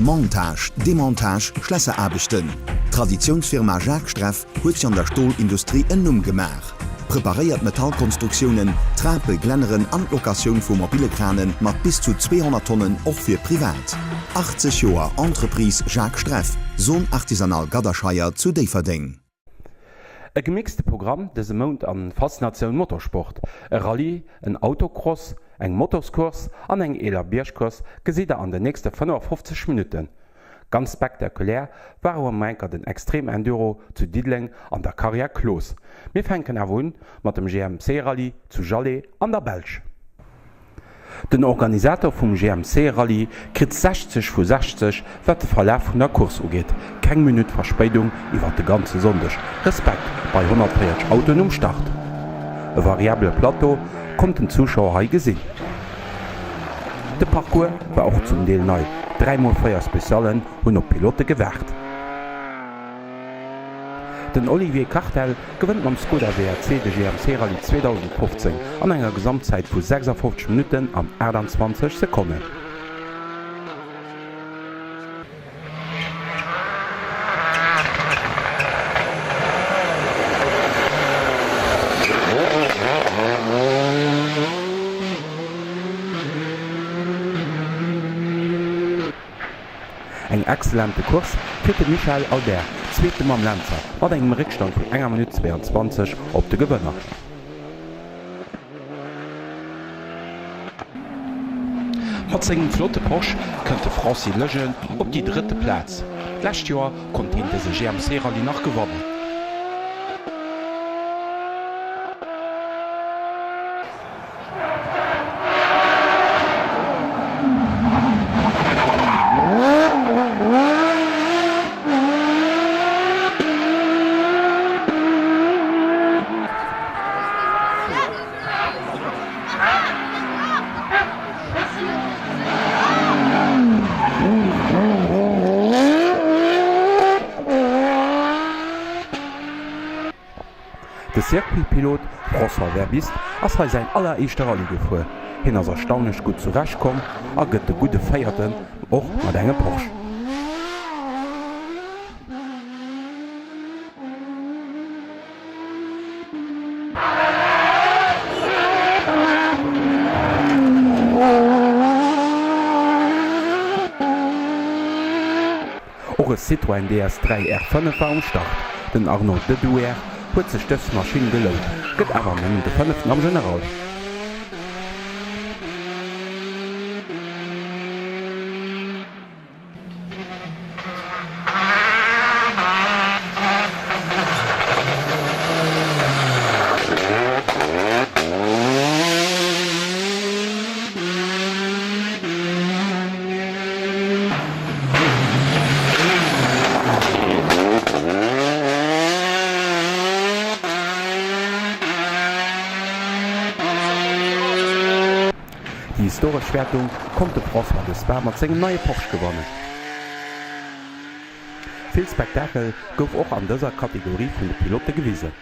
Montage, Demontage, Schlässeraarbechten. D'Traditiounsfirma Jacques Streff huet sech an der Stolindustrie en Numm gemaach. Preparéiert Metallkonstruktiounen, Trape, Glänneren an d'Locatioun vu mobile Krane mat bis zu 200 Tonnen och fir privat. 80 Joer Entreprise Jacques Streff, Zone Artisanale Gadderscheier zu Déifferdeng. E gemixte Programm dëse Mount an Faszinatioun Motorsport. E Rallye, en Autocross, eng Motoscourse an eng eeler Biergcourse gesitt der an den nächste 55 Minutten. Ganz spektakulär war erëm enker den Extrem Enduro zu Diddeleng an der Carrière Cloos. Mir fänken awer un mat dem GMC Rallye zu Jallet an der Belsch. Den Organisator vum GMC Rallye kritt 60 vu 60 wat de Verlaf vun der Course ugeet. Keng Minutt Verspéidung iwwert de ganze Sonndeg. Respekt bei 140 Autoen um Start. E variabele Plateau konnt den Zuschauer hei gesinn. De Parcours war och zum Deel nei, 3 mol 4 Speciallen hunn op d'Pilote gewaart. Den Olivier Kartel gewënnt mam Skoda WRC de GMC Rallye 2015 an enger Gesamtzäit vu 56 Minutten an 28 Sekonnen. Eng excellente Course fiert de Michael Albert, Zweete mam Lancer, mat engem Réckstand vun enger Minutt 22 op de Gewënner. Mat sengem flotte Porsche kënnt de Francis Lejeune op déi drëtte Plaz. D'lescht Joer konnt hien dëse GMC Rallye nach gewannen. De Circuit-Pilot François Verbist ass hei säin alleréischte Rallye gefuer. Hien ass erstaunlech gutt zurecht komm a gëtt de gudde Véierten, och mat engem Porsche. Och e Citroën DS3 R5 war um Start. Den Arnaud Dedouer huet sech dës Maschinn gelount, gëtt awer nëmmen de Fënneften am General. Déi historesch Wäertung konnt de François de Spa mat sengem neie Porsche gewannen. Vill Spektakel gouf och an dëser Kategorie vun de Pilote gewisen.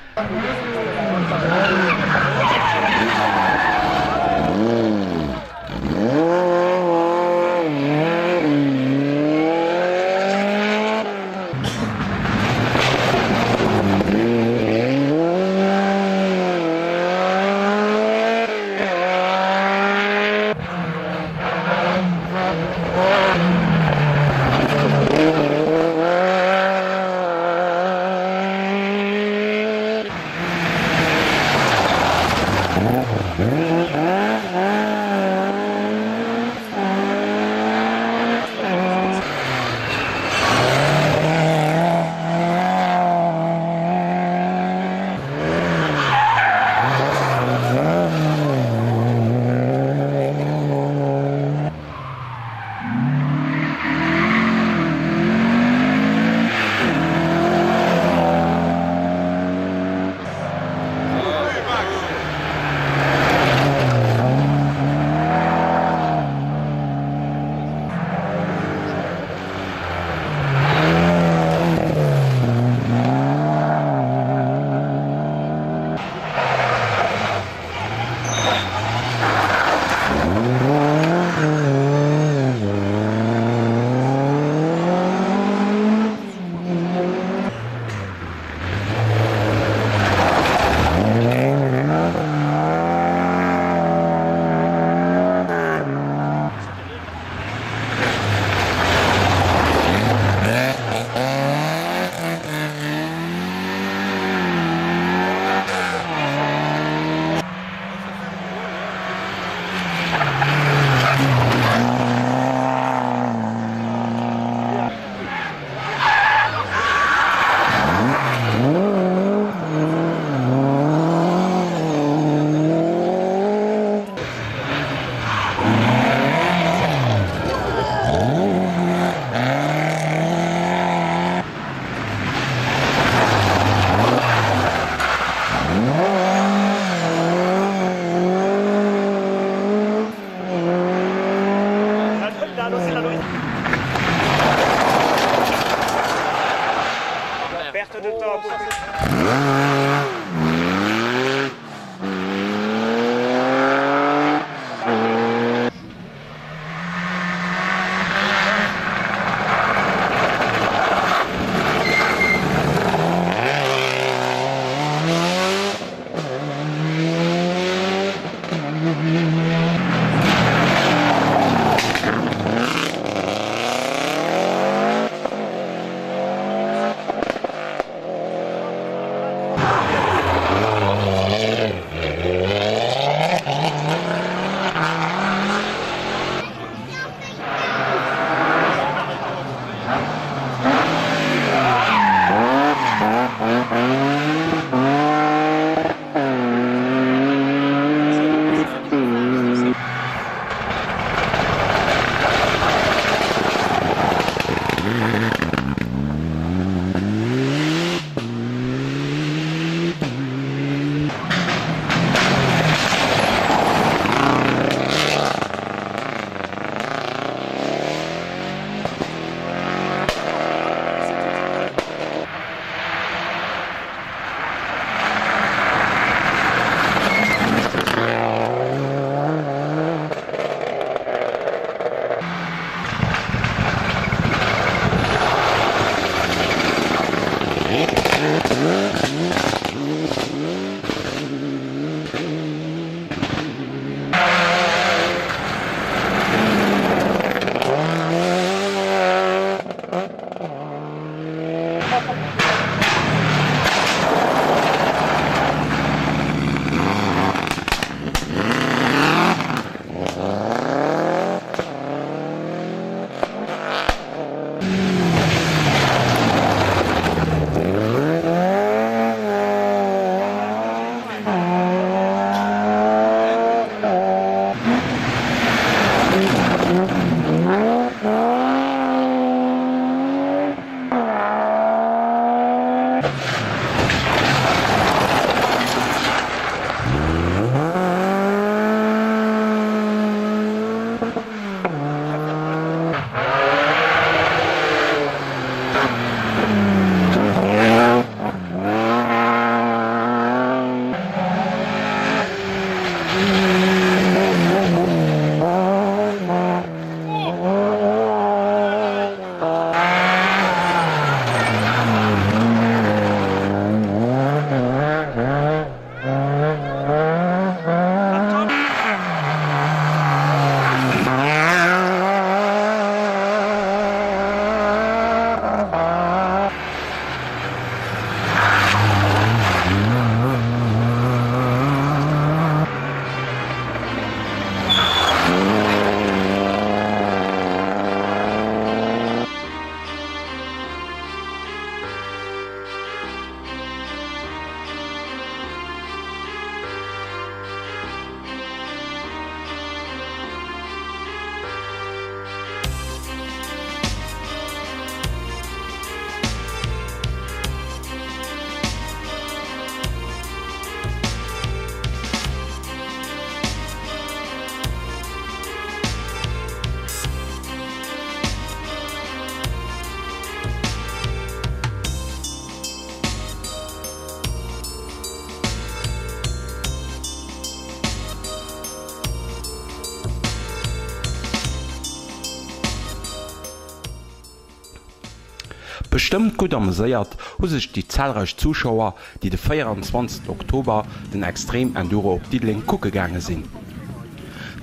Bestëmmt gutt ameséiert hu sech déi zahlreich Zuschauer, déi de 24 Oktober den Extreme Enduro op Diddeleng kucke gaange sinn.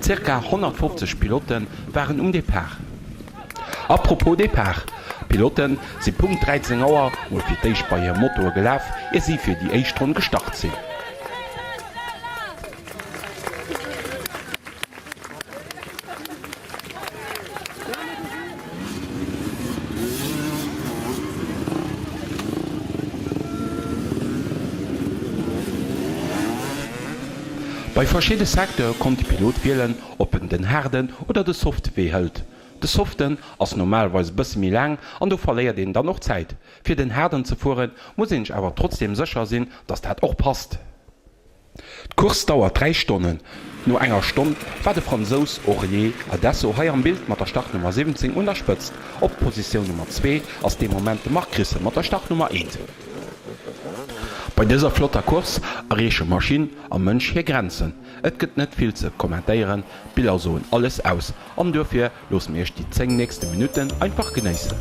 Zirka 150 Pilote waren um Depart. A propos Depart, D'Pilote si Punkt 13 Auer mol fir d'éischt bei hir Motoe gelaf, ier si fir déi éischt Ronn gestart sinn. Bei verschidde Secteure konnt de Pilot wielen, ob en den haarden oder de softe Wee hëlt. De soften ass normalerweis e bësse méi laang an do verléiert een dann och Zäit. Fir den haarden ze fueren, muss een sech awer trotzdeem sécher sinn, dass dat och passt. D'Course dauert 3 Stonnen. No enger Stonn war de Fransous Aurélien Adesso hei am Bild mat der Startnummer 17 un der Spëtzt. Op Positioun Nummer 2 ass dee Moment de Marc Rissen mat der Startnummer 1. Bei dëser flotter Course erreeche Maschinn a Mënsch hir Grenzen. Et gëtt net vill ze kommentéieren, d'Biller soen alles aus an duerfir Loosse mir iech déi 10 nächste Minutten einfach genéissen.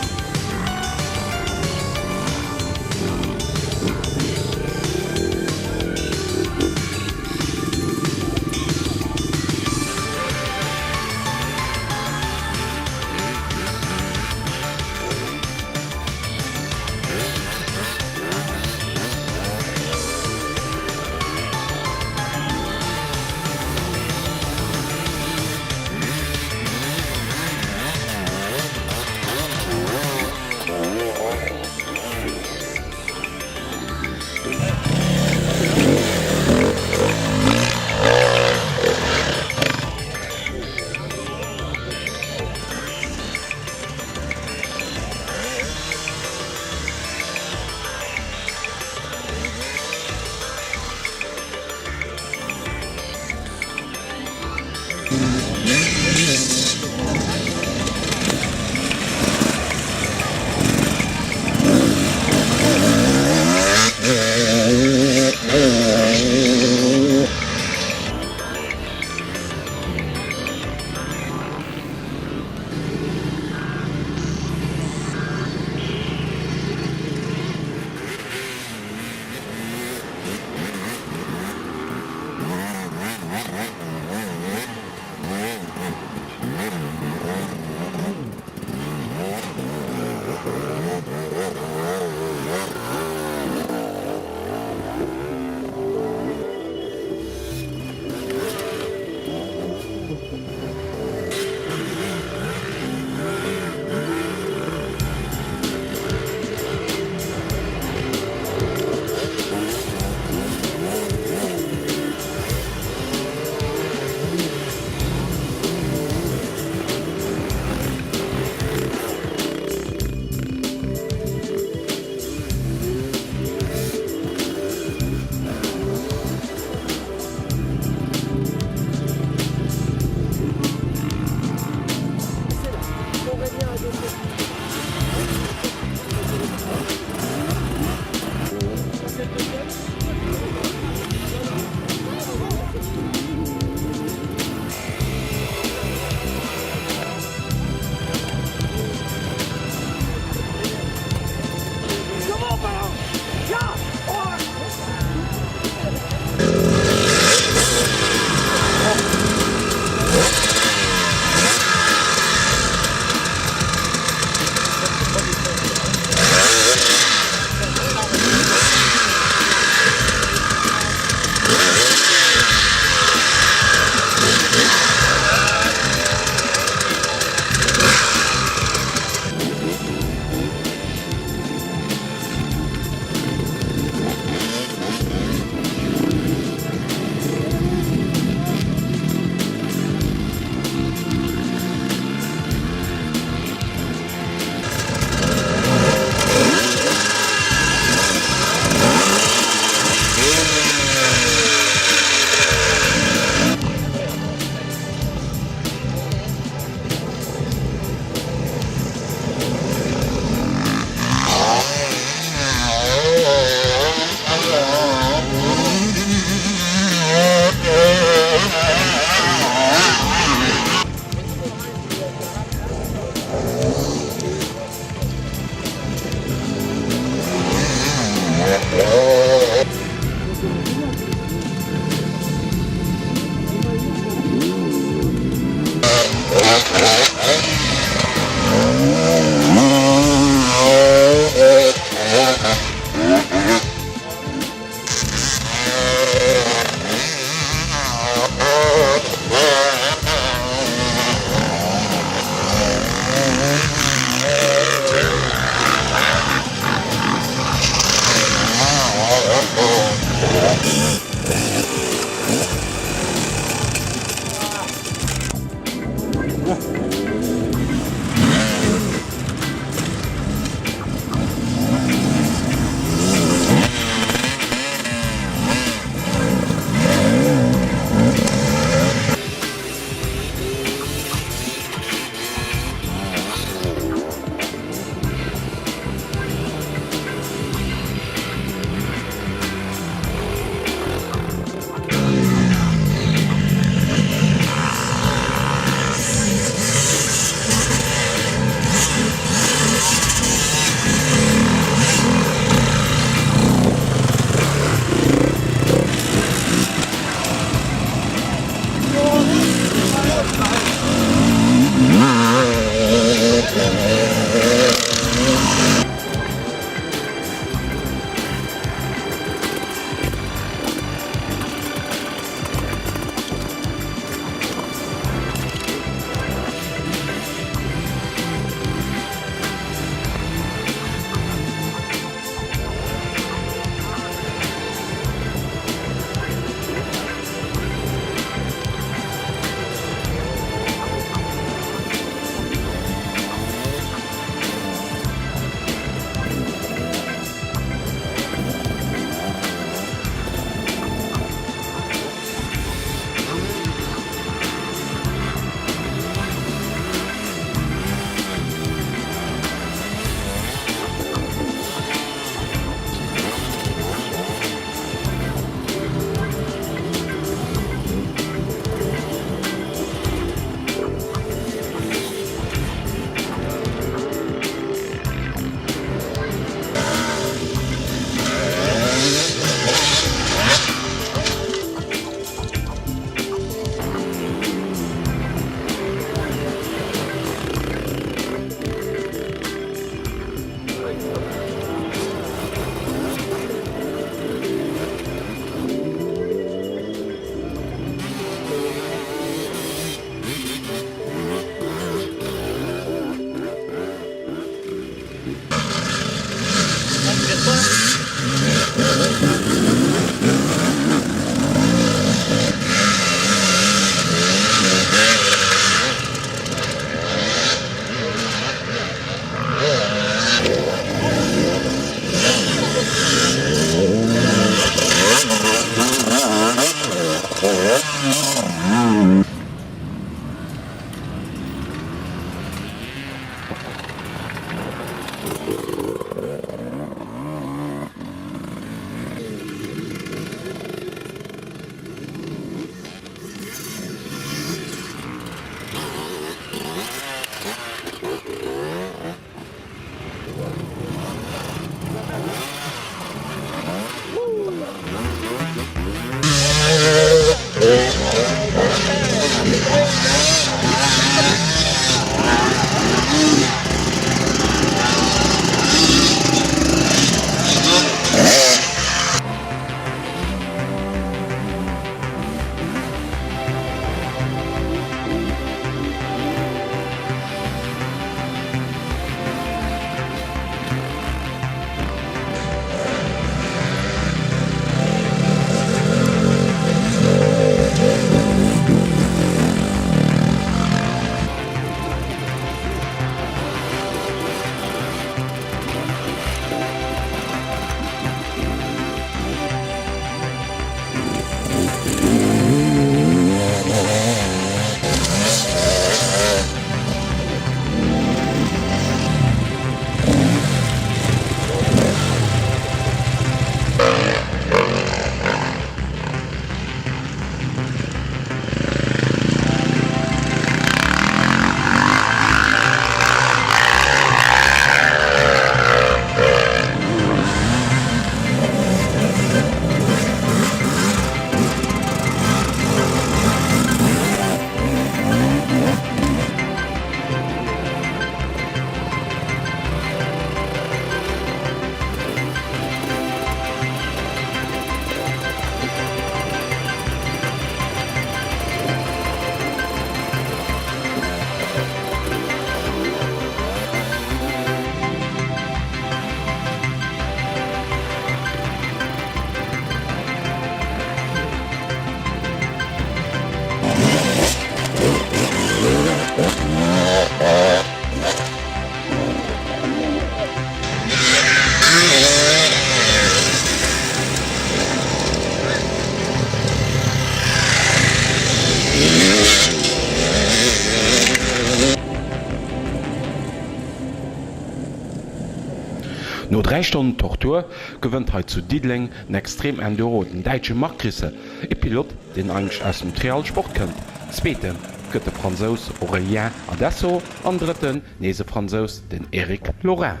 3 Stonnen Tortur gewënnt hei zu Diddeleng den Extrem Enduro den däitsche Marc Risse, e Pilot deen eigentlech aus dem Trialsport kënnt. Zweete gëtt de Fransous Aurélien Adesso an drëtten nees e Fransous, den Eric Lorrain.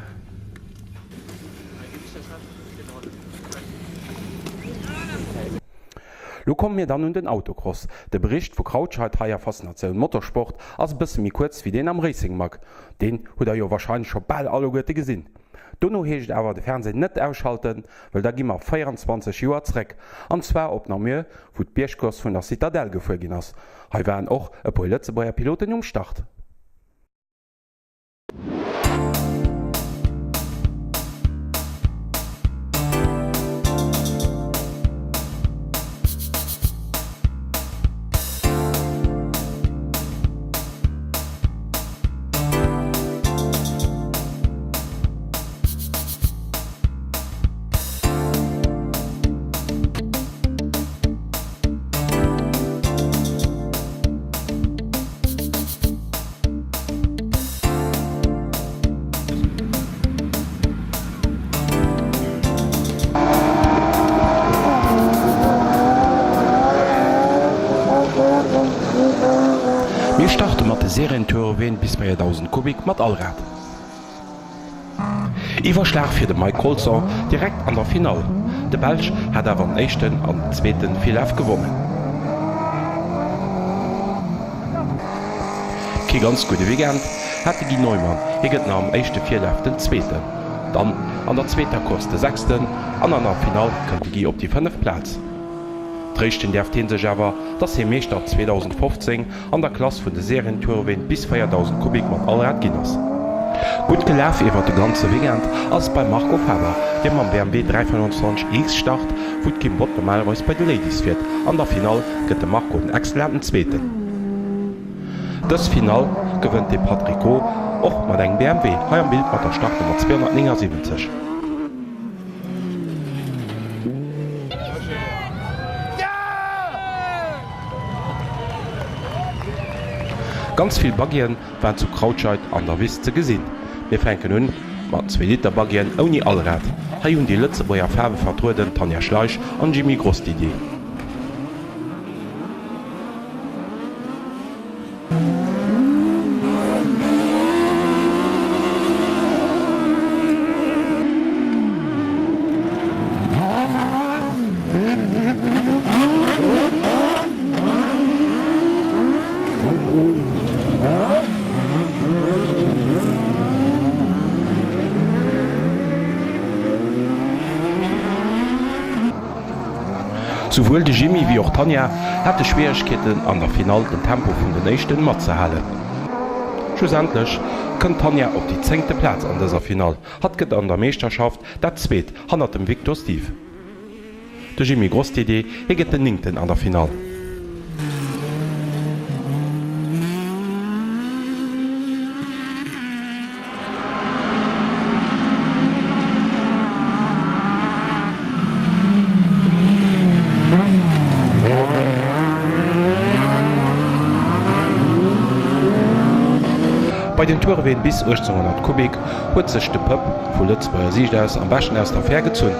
Lo komme mir dann un den Autocross. De Bericht vu Krautscheid hei a Faszinatioun Motorsport ass e bësse méi kuerz wéi deen am Racing Mag. Deen hutt der jo warscheinlech scho bal alleguerte gesinn. Dono heescht et awer de Fernseh net ausschalten, well da gi mer 24 Joer zréck, an zwar op Namur, wou d'Biergcourse vun der Citadelle gefuer ginn ass. Hei waren och e puer Lëtzebuerger Piloten um Start. Mir starte mat de Serientoureween bis 4000 Kubik mat Allrad. Iwwerschlag fir de Mike Colson direkt an der Finall. De Belsch hat awer den éischten an den zweete Virlaf gewonnen. Kee ganz gudde Weekend hat de Guy Neumann, hie gëtt nach am éischte Virlaf den Zweeten, dann an der zweeter Course de Sechsten an an der Finall kënnt de Guy op déi fënneft Plaz. Tréischten däerft hie sech awer, dass hie Meeschter 2015 an der Klass vun de Serientourween bis 4000 Kubik mat Allrad ginn ass. Gutt gelaf iwwert de ganze Weekend ass et beim Marco Faber, dee mam BMW 325 iX start, wou d'Kim Bott normalerweis bei de Ladies fiert. An der Finall gëtt de Marco den exzellenten Zweeten. Dës Finall gewënnt de Patrick Roh och mat engem BMW, hei am Bild mat der Startnummer 279. Ganz vill Buggyen waren zu Krautscheid an der Wiss ze gesinn. Mir fänken un mat 2 Liter Buggyen ouni Allrad. Hei hunn déi Lëtzebuerger Faarwe vertrueden, Tanja Schleich an Jimmy Grosdidier. Souwuel de Jimmy wéi och d'Tanja hate Schwieregkeeten an der Finall den Tempo vun den éischten matzehalen. Schlussendlech kënnt d'Tanja op déi zéngte Plaz an dëser Finall. Hatt gëtt an der Meeschterschaft dat zweet hannert dem Victor Steve. De Jimmy Grosdidier, hie gëtt den néngten an der Finall. Bei den Toureween bis 1800 Kubik huet sech de Pëpp vu Lëtzebuerger Siicht aus am beschten aus der Affär gezunn.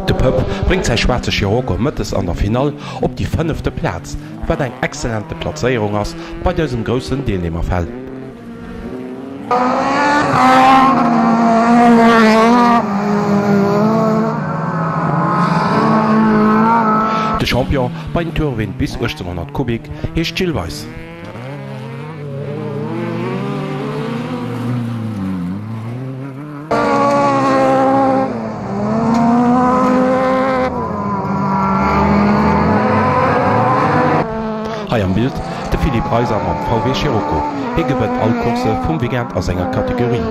De Pëpp bréngt säi schwaarze Scirocco mëttes an der Finall op déi fënnefte Plaz. Wat eng exzellente Plazéierung ass bei dësem groussen Deelnehmerfeld. De Champion bei den Tourween bis 1800 Kubik heescht Gilles Weis. Hei am Bild de Philippe Reiser mam VW Scirocco. Hie gewënnt all Coursse vum Weekend a senger Kategorie.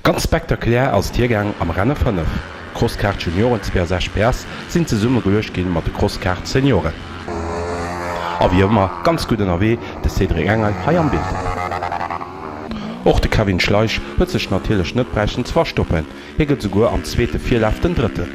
Ganz spektakulär ass et hiergaang am Renne 5. D'Crosskaart Junioren 62 PS sinn zesumme geluecht ginn mat de Crosskaart Senioren. A wéi ëmmer ganz gutt ënnerwee de Cédric Engel hei am Bild. Och de Kevin Schleich huet sech natierlech net bräichten ze verstoppen, hie gëtt esouguer am zweete Virlaf den Drëtten.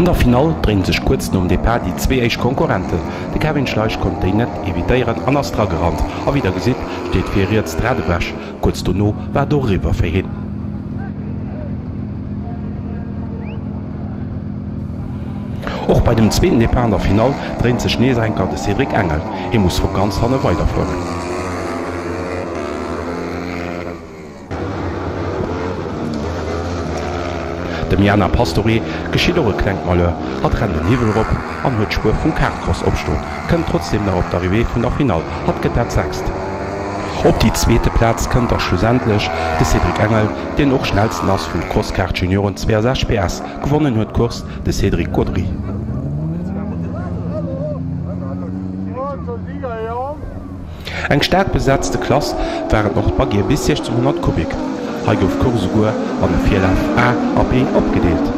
An der Finall dréinen sech kuerz nom Depart déi zwee éischt Konkurrenten. De Kevin Schleich konnt déi net evitéieren an ass dragerannt. A wéi der gesitt, steet vir riets d'Rad ewech. Kuerz dono war et och eriwwer fir hien. Och bei dem zweeten Depart an der Finall dréint sech nees enker de Cédric Engel. Hie muss vu ganz hanne weiderfueren. Dem Jana Pastore geschitt och e klengt Malheur, hatt rennt en Hiwwel erop an huet d'Spuer vum Kartcross opstoen, kënnt trotzdeem nach op d'Arrivée vun der Finall, hatt gëtt dat Sechst. Op déi zweete Plaz kënnt da schlussendlech de Cédric Engel, deen och schnellsten ass vun de Crosskart Junioren 62 PS. Gewonnen huet d'Course de Cédric Gaudry. Eng staark besetzte Klass waren och d'Buggyë bis 1600 Kubik. Hei gouf d'Course esouguer an e Virlaf A a B opgedeelt.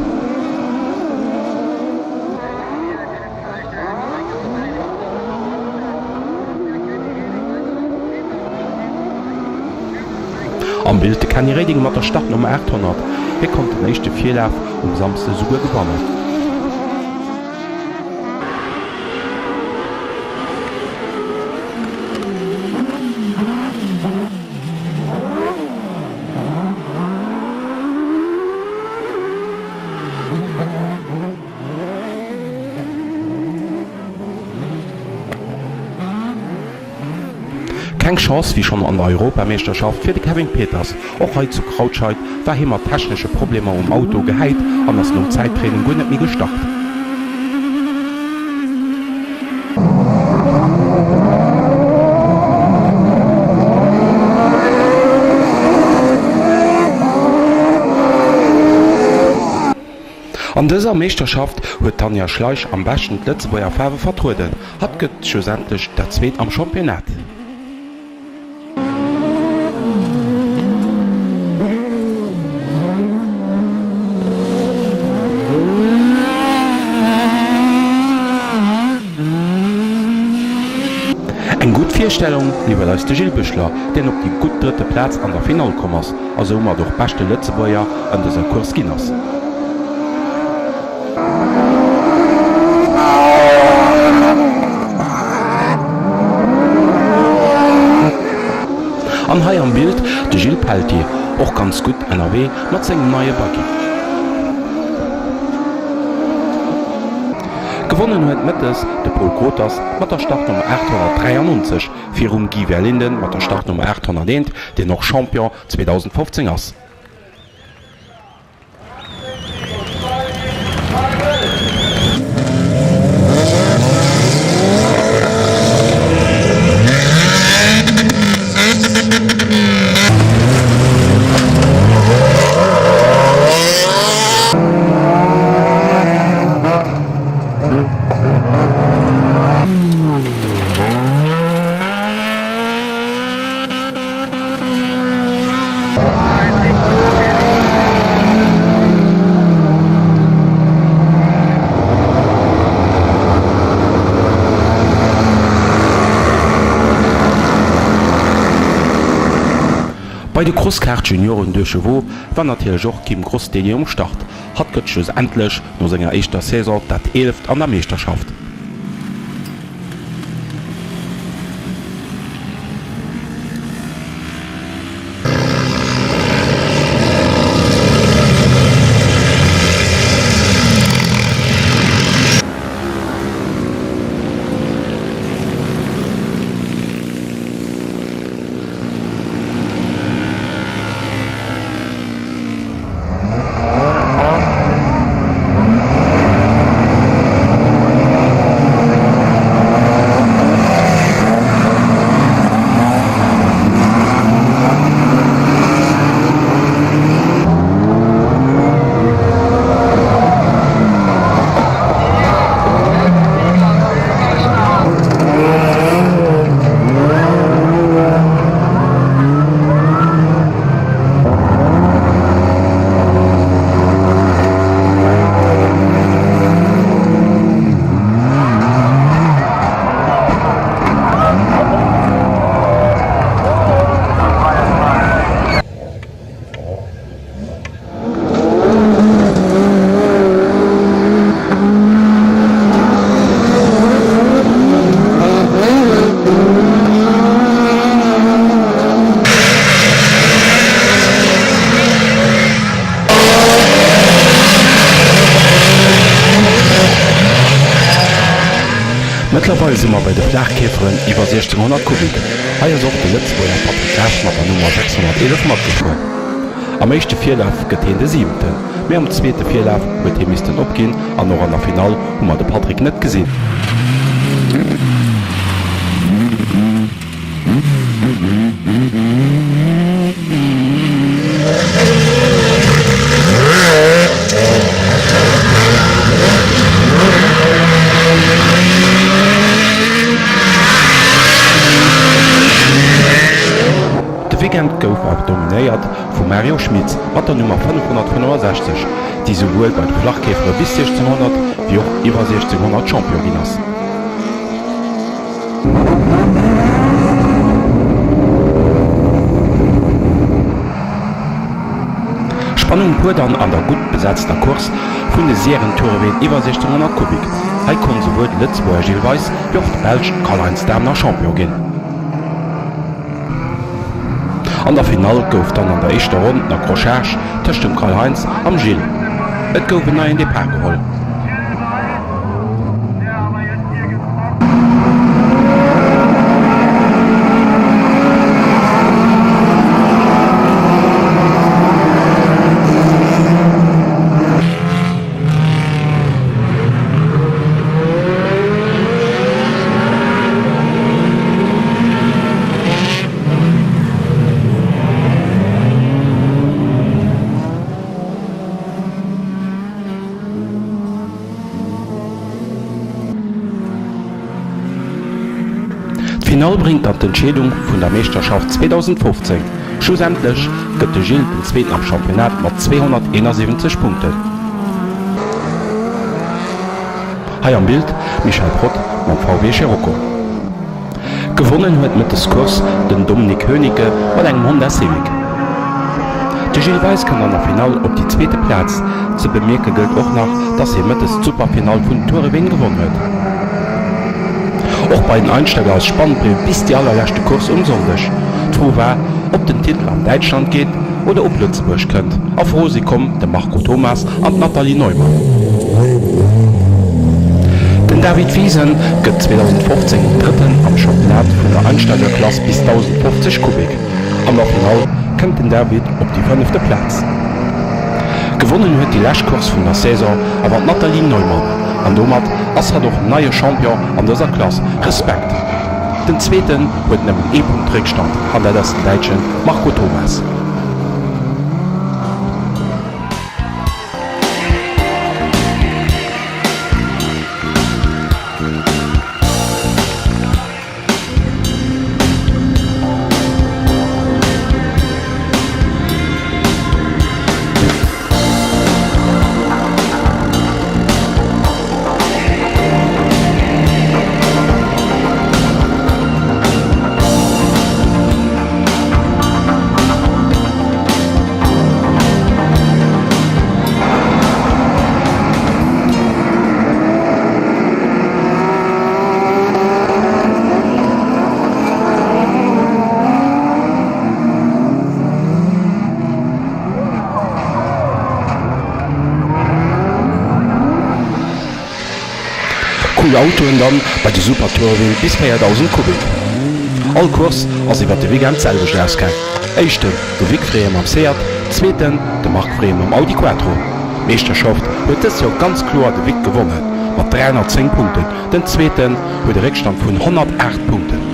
Am Bild de Kenny Reding mat der Startnummer 800. Hie konnt den éischte Virlaf um Samsde esouguer gewannen. Keng Chance wéi schonn an der Europameeschterschaft fir de Kevin Peters. Och hei zu Krautscheid war hie mat technesche Problemer um Auto gehäit an ass nom Zäittraining guer net méi gestart. An dëser Meeschterschaft huet d'Tanja Schleich am beschten d'Lëtzebuerger Faarwe vertrueden. Hatt gëtt schlussendlech dat Zweet am Championnat. Eng gutt Virstellung liwwert eis de Gilles Büchler, deen op déi gutt drëtte Plaz an der Finall komm ass a soumat och beschte Lëtzebuerger an dëser Course ginn ass. An hei am Bild de Gilles Peltier, och ganz gutt ënnerwee mat sengem neie Buggy. Gewonnen huet mëttes de Paul Groters mat der Startnummer 893 virum Guy Verlinden mat der Startnummer 801, deen och Champion 2015 ass. Bei de Crosskart Junioren Deux Chevaux war natierlech och d'Kim Grosdelier um Start. Hatt gëtt schlussendlech no senger éischter Saison dat eeleft an der Meeschterschaft. Mëttlerweil si mer bei de Flaachkäferen iwwer 1600 Kubik. Hei ass och de Lëtzebuerger Patrick Gresch mat der Nummer 611 matgefuer. Am éischte Virlaf gëtt hien de Siwenten, mee am zweete Virlaf huet hie missten opginn an och an der Finall hu mer de Patrick net gesinn. De Weekend gouf awer dominéiert vum Mario Schmitz mat der Nummer 565, déi souwuel bei de Flachkäfere bis 1600 wéi och iwwer 1600 Champion ginn ass. Spannung pur dann an der gutt besetzter Course vun de Sieren-Toureween iwwer 1600 Kubik. Hei konnt souwuel de Lëtzebuerger Gilles Weis wéi och de Belsch Karl-Heinz Dahmner Champion ginn. An der Finall gouf dann an der éischter Ronn den Accrochage tëscht dem Karl-Heinz am Gilles. Et gouf en neien Depart geholl. D'Finall bréngt dann d'Entscheedung vun der Meeschterschaft 2015. Schlussendlech gëtt de Gilles den Zweeten am Championnat mat 271 Punkten. Hei am Bild d'Michèle Prott mam VW Scirocco. Gewonnen huet d'Mëttescourse den Dominik Hoenicke mat engem Honda Civic. De Gilles Weis kënnt an der Finall op déi zweete Plaz. Ze bemierke gëllt och nach, dass hie mëttes d'Superfinall vun Toureween gewonn huet. Och bei den Einsteiger ass spannend bliwwe bis déi allerleschte Course um Sonndeg. D'Fro war, ob den Titel an Däitschland geet oder op Lëtzebuerg kënnt. A Fro si komm de Marco Thomas an d'Nathalie Neumann. Den David Wiesen gëtt 2015 Drëtten am Championnat vun der Einsteigerklass bis 1050 Kubik. An der Finall kënnt den David op déi fënnefte Plaz. Gewonnen huet déi lescht Course vun der Saison awer d'Nathalie Neumann an domat ass hatt och neie Champion an dëser Klass. Respekt! Den Zweeten huet nëmmen ee Punkt Réckstand an dat ass den Däitsche Marco Thomas. Cool Autoen dann bei de Super Touring bis 4000 Kubik. All Course ass iwwert de Weekend d'selwecht ausgaang. Éischten de Vic Frehe mam Seat, zweeten de Marc Frehe mam Audi Quattro. D'Meeschterschaft huet dëst Joer ganz kloer de Vic gewonnen mat 310 Punkten, den zweeten huet e Réckstand vun 108 Punkten.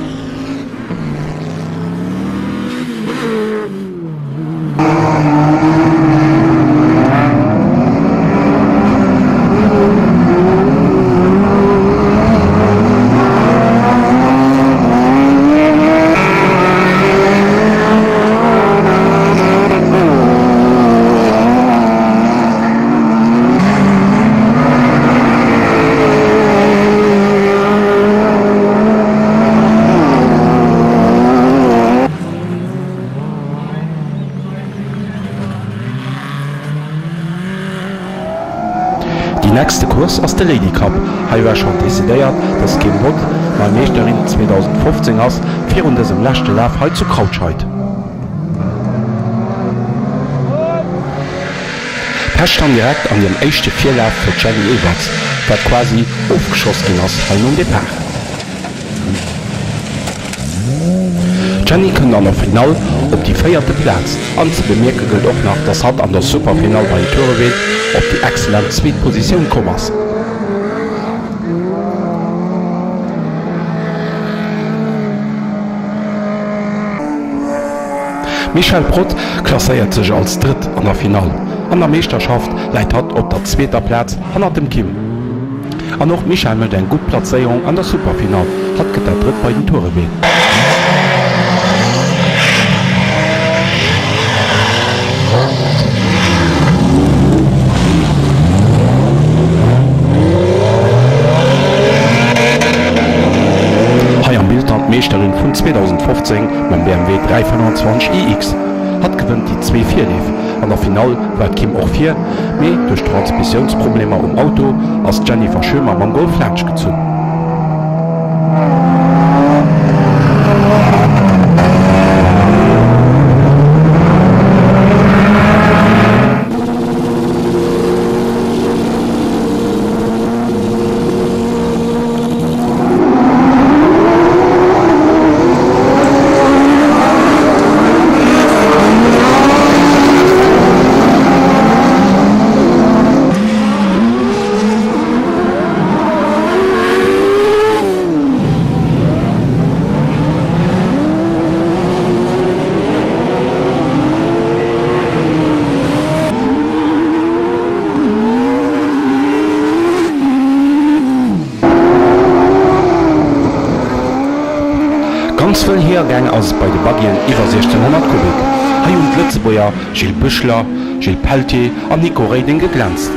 Déi nächste Course ass de Lady Cup. Hei war schonn decidéiert, dass d'Kim Bott nei Meeschterin 2015 ass, virun dësem leschte Laf hei zu Krautscheid. Pech dann direkt an hirem éischte Virlaf fir d'Jenny Everts, wat quasi ofgeschoss ginn ass hei nom Depart. D'Jenny kënnt an der Finall op déi véierte Plaz an ze bemierke gëllt och nach, dass hatt an der Superfinall beim Toureween op déi excellent zweet Positioun komm ass. D'Michèle Prot klasséiert sech als Drëtt an der Finall. An der Meeschterschaft läit hatt op der zweeter Plaz hannert dem Kim. An och d'Michèle mécht eng gutt Plazéierung an der Superfinall, hatt gëtt dat Drëtt bei den Toureween. Hei am Bild dann d'Meeschterin vun 2015 mam BMW 325 iX. Hatt gewënnt déi zwee Virleef. An der Finall war d'Kim och vir, mee duerch Transmissiounsproblemer um Auto ass d'Jennifer Schömer mam Golf laanscht gezunn. Ganz wëll hiergaang ass et bei de Buggyen iwwer 1600 Kubik. Hei hunn d'Lëtzebuerger Gilles Büchler, Gilles Peltier an Nico Reding geglänzt.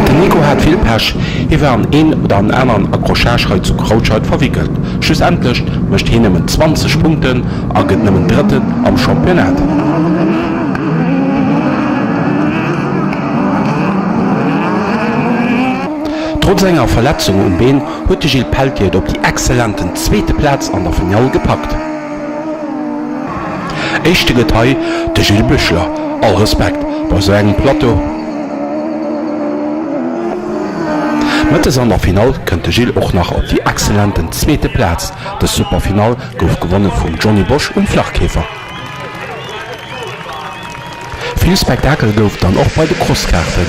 Den Nico hat vill Pech, Hie war an een oder an aneren Accrochage hei zu Krautscheid verwickelt. Schlussendlech mécht hien nëmmen 20 Punkten a gëtt nëmmen Drëtten am Championnat. Trotz enger Verletzung um Been huet de Gilles Peltier et op déi excellenten zweete Plaz an der Finall gepackt. Éischte gëtt hei de Gilles Büchler. All Respekt bei sou engem Plateau. Mëttes an der Finall kënnt de Gilles och nach op déi excellenten zweete Plaz. Dës Superfinall gouf gewonne vum Johny Bosch um Flachkäfer. Vill Spektakel gouf dann och bei de Crosskaarten.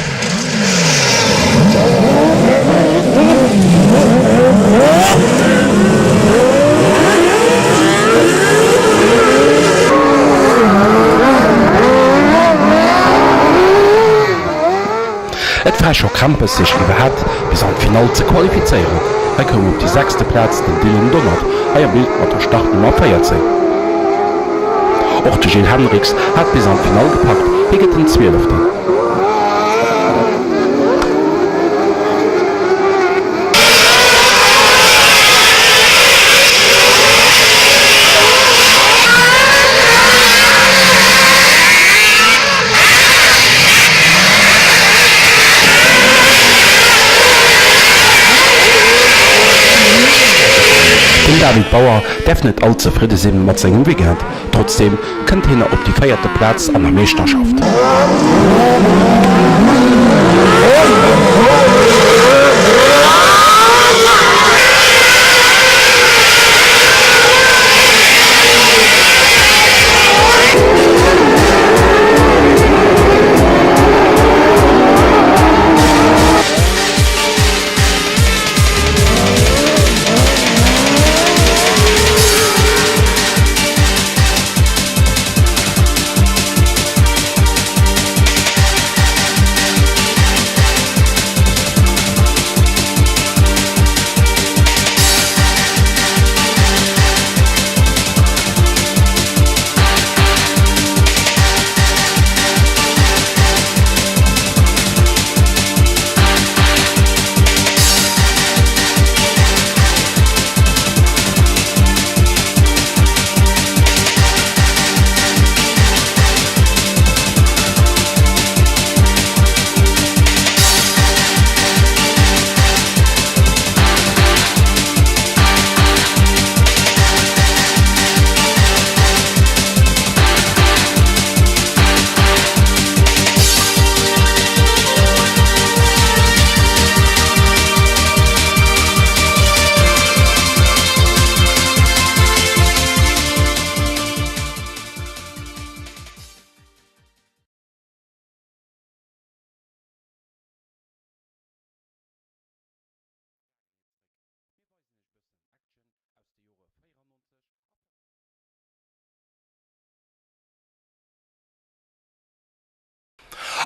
Et war scho Krämpes sech iwwerhaapt bis an d'Finall ze qualifizéieren. Hei koum op déi sechste Plaz den Dylan Donnert, hei am Bild mat der Startnummer 14. Och de Gilles Hendricks hat bis an d'Finall gepackt, hie gëtt den Zwieleften. Den David Bauer däerf net all zefridde sinn mat sengem Weekend, trotzdeem kënnt hien op déi véierte Plaz an der Meeschterschaft.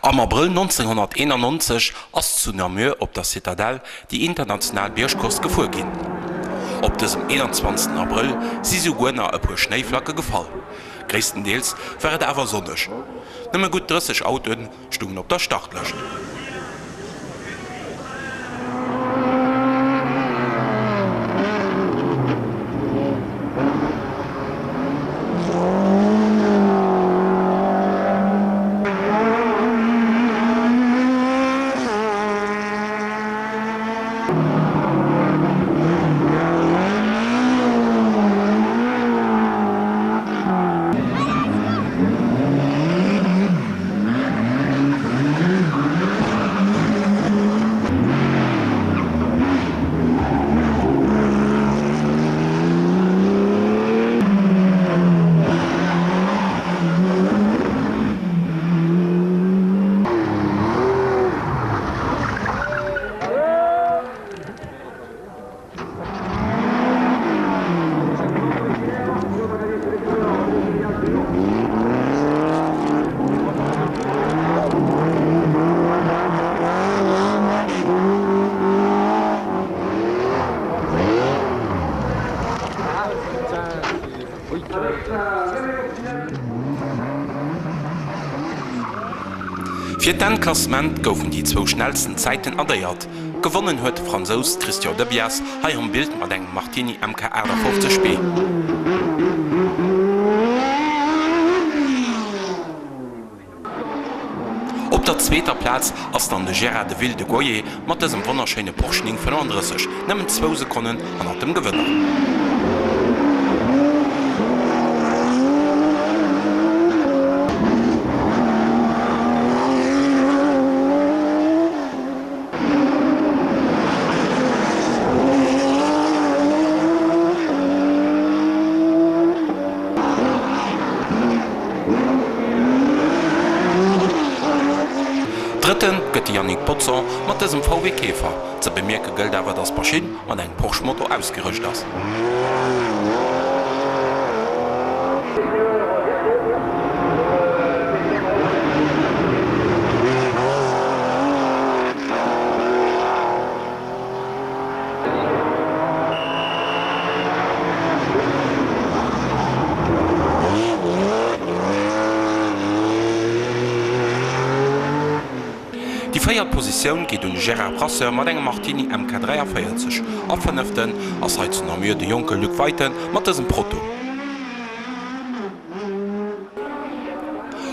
Am Abrëll 1991 ass zu Namur op der Citadelle déi international Biergcourse gefuer ginn. Op dësem 21 Abrëll si souguer nach e puer Schnéiflacke gefall. Gréisstendeels war et awer sonneg. Nëmme gutt 30 Autoen stungen op der Startlëscht. Fir d'Endklassement goufen déi zwou schnellsten Zäiten addéiert. Gewonnen huet de Fransous Christian Debias, hei am Bild mat engem Martini MK 58 B. Op der zweeter Plaz ass dann de Gérard de Ville de Goyer mat dësem wonnerschéine Porsche 935, nëmmen zwou Sekonnen hannert dem Gewënner. Drëtte gëtt de Yannick Pozzon mat dësem VW Käfer. Ze bemierke gëllt awer, dass d'Maschinn mat engem Porsche Motor ausgerëscht ass. Déi véiert Positioun geet un de Gérard Brasseur mat engem Martini MK 43 a fënneften ass hei zu Namur de jonke Luc Weiten mat dësem Proto.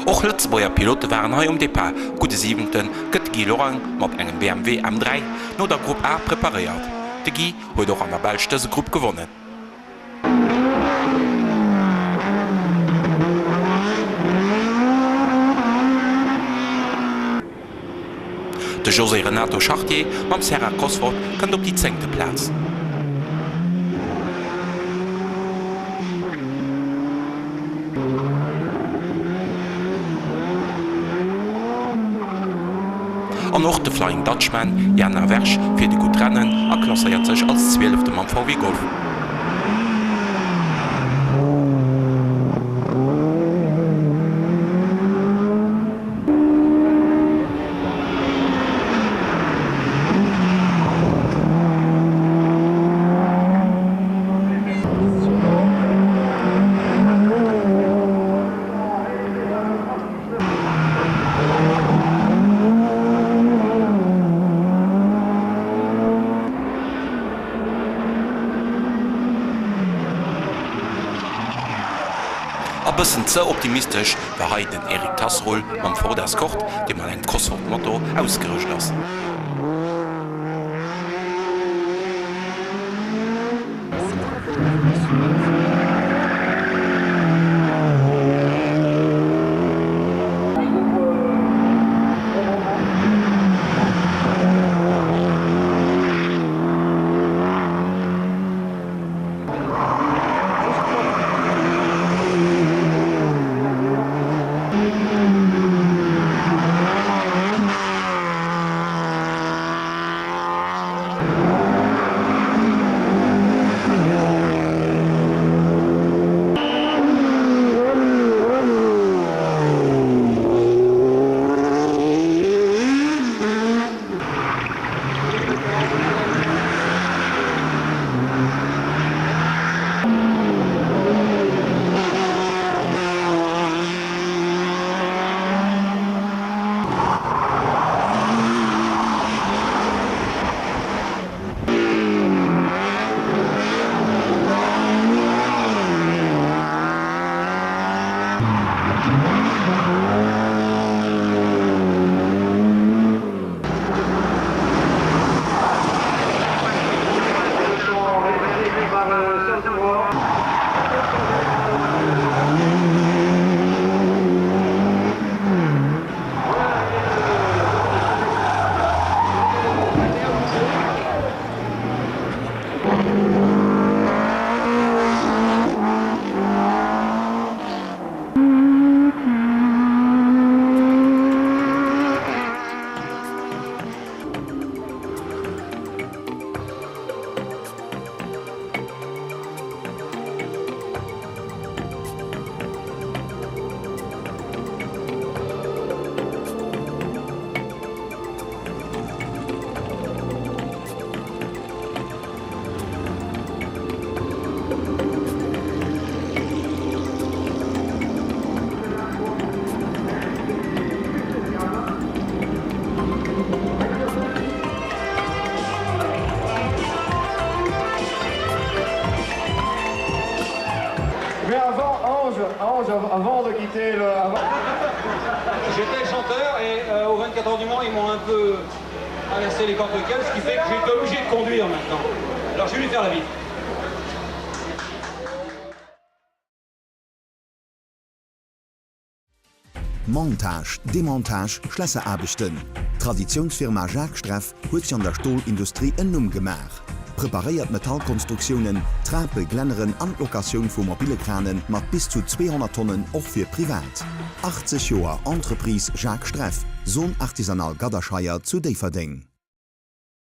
Och Lëtzebuerger Pilote waren hei um Depart. Gudde Siwente gëtt de Guy Lorang mat engem BMW M3 no der Grupp A preparéiert. De Guy huet och an der Belsch dëse Grupp gewonnen. De José Renato Chartier mam Serra Cosworth kënnt op déi zéngte Plaz. An och de Flying Dutchman Jan Aversch fiert e gutt Rennen a klasséiert sech als Zwielefte mam VW Golf. A bëssen ze optimistesch war hei den Eric Tasrol mam Ford Escort, dee mat engem Cosworth-Motor ausgerëscht ass. Avant de quitter le avant. J'étais chanteur et euh, au 24 heures du Mans, ils m'ont un peu inversé les cordes vocales, ce qui fait que j'ai été obligé de conduire maintenant. Alors je vais lui faire la vie. Montage, Demontage, Schlässeraarbechten, D'Traditiounsfirma Jacques Streff huet sech an der Stolindustrie en Numm gemaach. Preparéiert Metallkonstruktiounen, Trape, Glänneren an d'Locatioun vu mobile Krane mat bis zu 200 Tonnen och fir privat. 80 Joer Entreprise Jacques Streff, Zone Artisanale Gadderscheier zu Déifferdeng.